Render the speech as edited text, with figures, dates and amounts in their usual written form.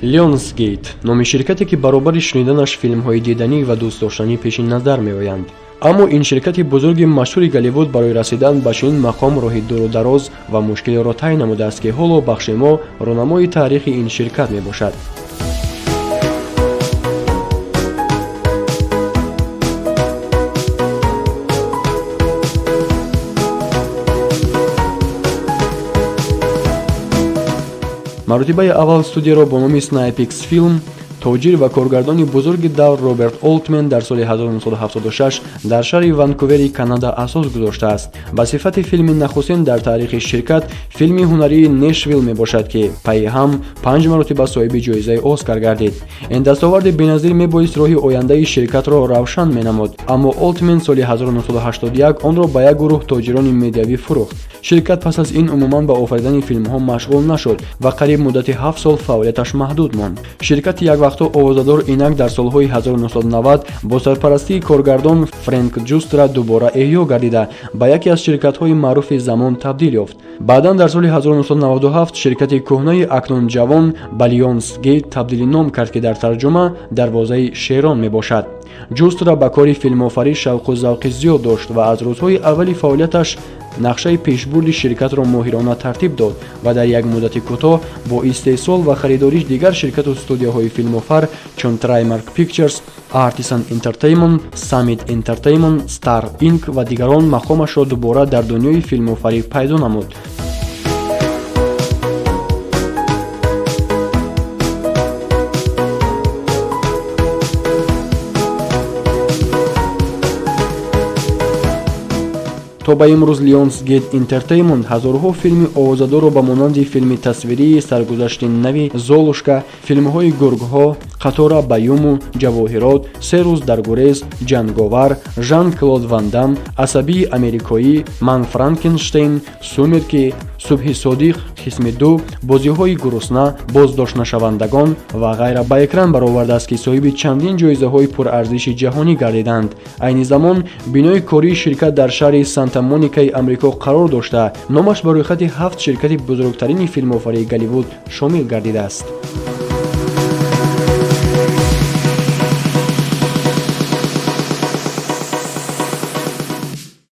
Lionsgate номи ширкате, ки баробари шуниданаш филмҳои диданӣ ва дӯстдоштанӣ пеши назар меоянд. Аммо ин ширкати бузурги машҳури Голливуд барои расидан ба чунин мақом роҳи дуру дароз ва мушкилеро тай намудааст, ки ҳоло бахши мо рӯнамои таърихи ин ширкат мебошад. Маротибаи аввал студияро бо номи Snipix Film тоҷир ва коргардони бузурги давр Роберт Олтмен дар соли 1976 дар шаҳри Ванкувери Канада асос гузоштааст. Ба сифати филми нахустин дар таърихи ширкат филми ҳунарии Нешвилл мебошад, ки пайи ҳам панҷ маротиба соҳиби ҷоизаи Оскар гардид. Ин дастоварди беназир мебоист роҳи ояндаи ширкатро равшан менамуд, аммо Олтмен соли 1981 онро ба як гурӯҳ тоҷирони медиавӣ фурӯхт. Ширкат пас аз ин умуман ба офаридани филмҳо машғул нашуд ва қариб муддати 7 сол фаъолияташ маҳдуд монд. Ширкати яквақтҳо овозадор инак дар солҳои 1990 бо сарпарастии коргардон Френк Ҷустра дубора эҳё гардида, ба яке аз ширкатҳои маъруфи замон табдил ёфт. Баъдан дар соли 1997 ширкати кӯҳнаи акнун ҷавон ба Lionsgate табдили ном кард, ки дар тарҷума дарвозаи шерон мебошад. Ҷустра ба кори филмофарӣ шавқу завқи зиёд дошт ва аз рӯзҳои аввали фаъолияташ нақшаи пешбурди ширкатро моҳирона тартиб дод ва дар як муддати кӯтоҳ бо истеҳсол ва харидории дигар ширкату студияҳои филмофар чун Trimark Pictures, Artisan Entertainment, Summit Entertainment, Star Inc ва дигарон мақомашро дубора дар дунёи филмофарӣ пайдо намуд. То ба имрӯз Lionsgate Entertainment ҳазорҳо филми овозадорро ба монанди филми тасвирии саргузашти нави Золушка, филмҳои гургҳо, Қатора ба Юму, Ҷавоҳирот, Се рӯз дар гурез, Ҷанговар, Жан Клод Ван Дам, Асабии америкоӣ, Ман Франкенштейн, Сумерки, Субҳи содиқ қисми ду, Бозиҳои гурусна, Боздоштнашавандагон ва ғайра ба экран баровардааст, ки соҳиби чандин ҷоизаҳои пурарзиши ҷаҳонӣ гардиданд. Айни замон бинои кории ширкат дар шаҳри Санта Моникаи Амрико қарор дошта, номаш ба рӯйхати ҳафт ширкати бузургтарини филмофарии Голливуд шомил гардидааст.